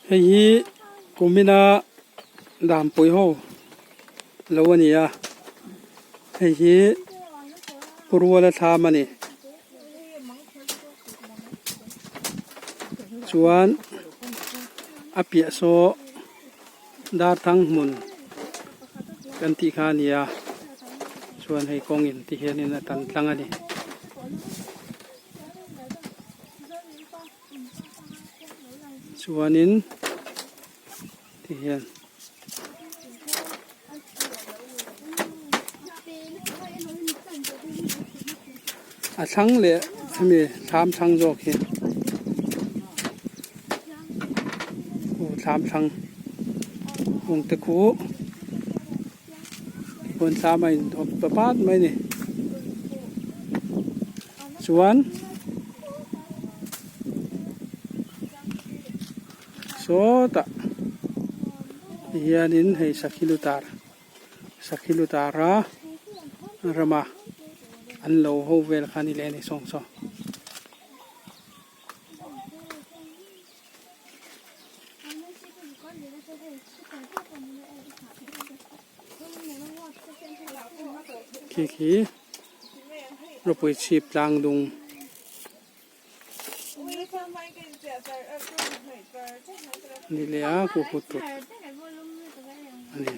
Hei hi kumina danpui ho lo a ni a hei hi ruala thlam a ni chuan a piah saw darthang hmun kan tih kha a ni a chuan hei kawng in ti hianin a tan tlang a ni. Chuanin ti hian a thlang leh hemi thlam thlang zawk hi aw thlam thlang kung te khu huan thlam a in awp ta pat mai a ni chuan sawtah hianin hei sakhi lu tar sakhi lu tara rama an lo ho vel kha a ni leh a ni sawng saw. Khi khi ropui chhip tlang dung ni leh a ku hut tut a ni.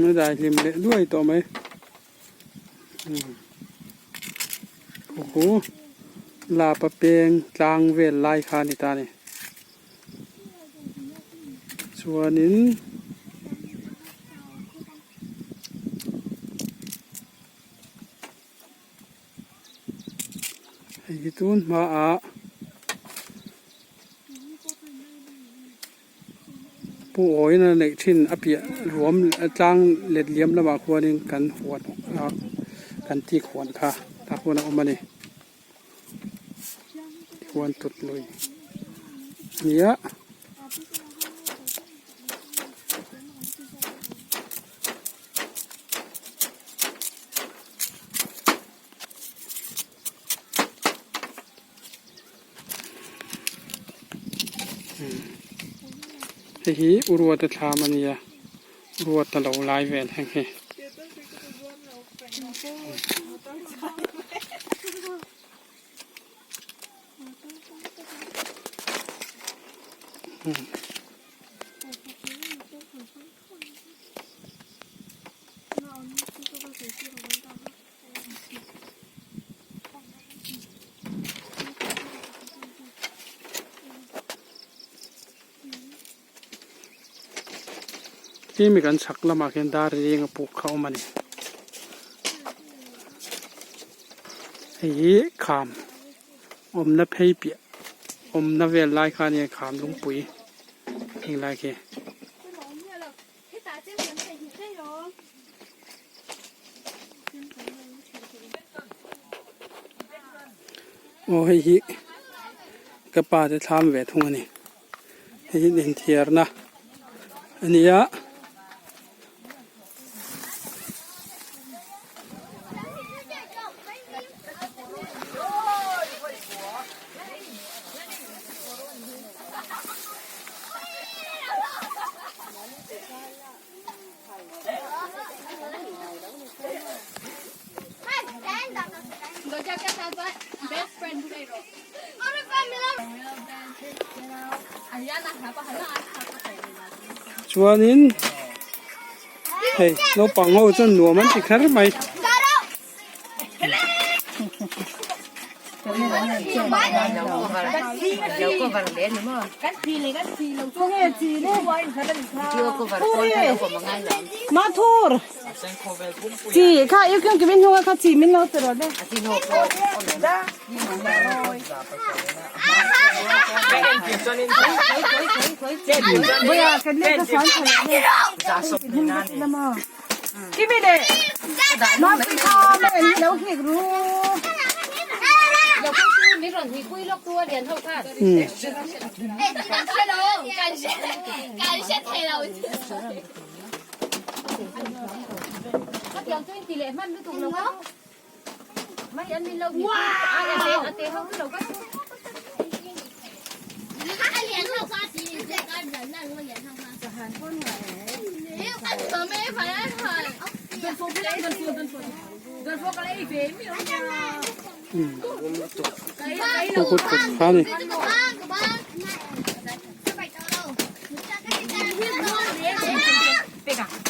A dai hlim leh duai tawh mai khu lapa peng tlang vel lai kha a ni ta a ni. Chuanin hei hi tun hmaah pu awina neih thin a piah ruam tlang let liam lamah khuanin kan huan ah kan tik huan kha tah khuan a awm a ni. Huan tut lui nia. Hei hi Uruata thlam a nia Uruata lo lai vel heng hi. Tlem hi kan chhak lamah khian dar ring a puk kha a awm a ni. Hei hi kham awmna phei piah awmna vel lai kha a nia kham lungpui heng lai khi. Aw hei hi ka pa te thlam ve thung a ni. Hei hi inthiarna a ni a. Chuanin hei naupang ho chuan nuam an ti kher mai. Kut kut kha ni.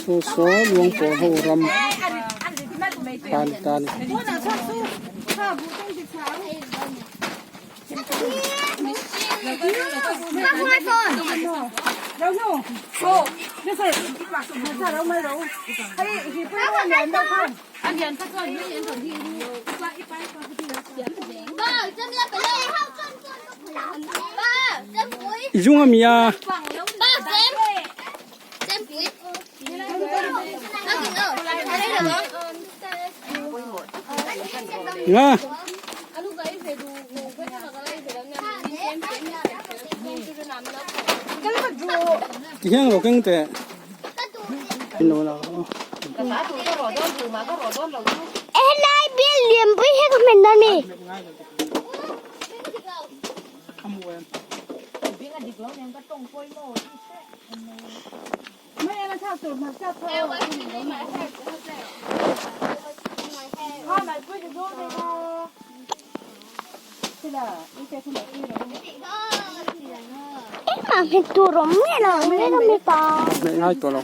Saw saw luang pawl ho ram kha ni ta ni. I zung a mi a. Nga. Ti hian lo keng teh. Helai bial lianpui hi ka hmen dawn mi. Engmah hmet tur awm miah lo ang vek a mipa. Hmet ngai tawh lo.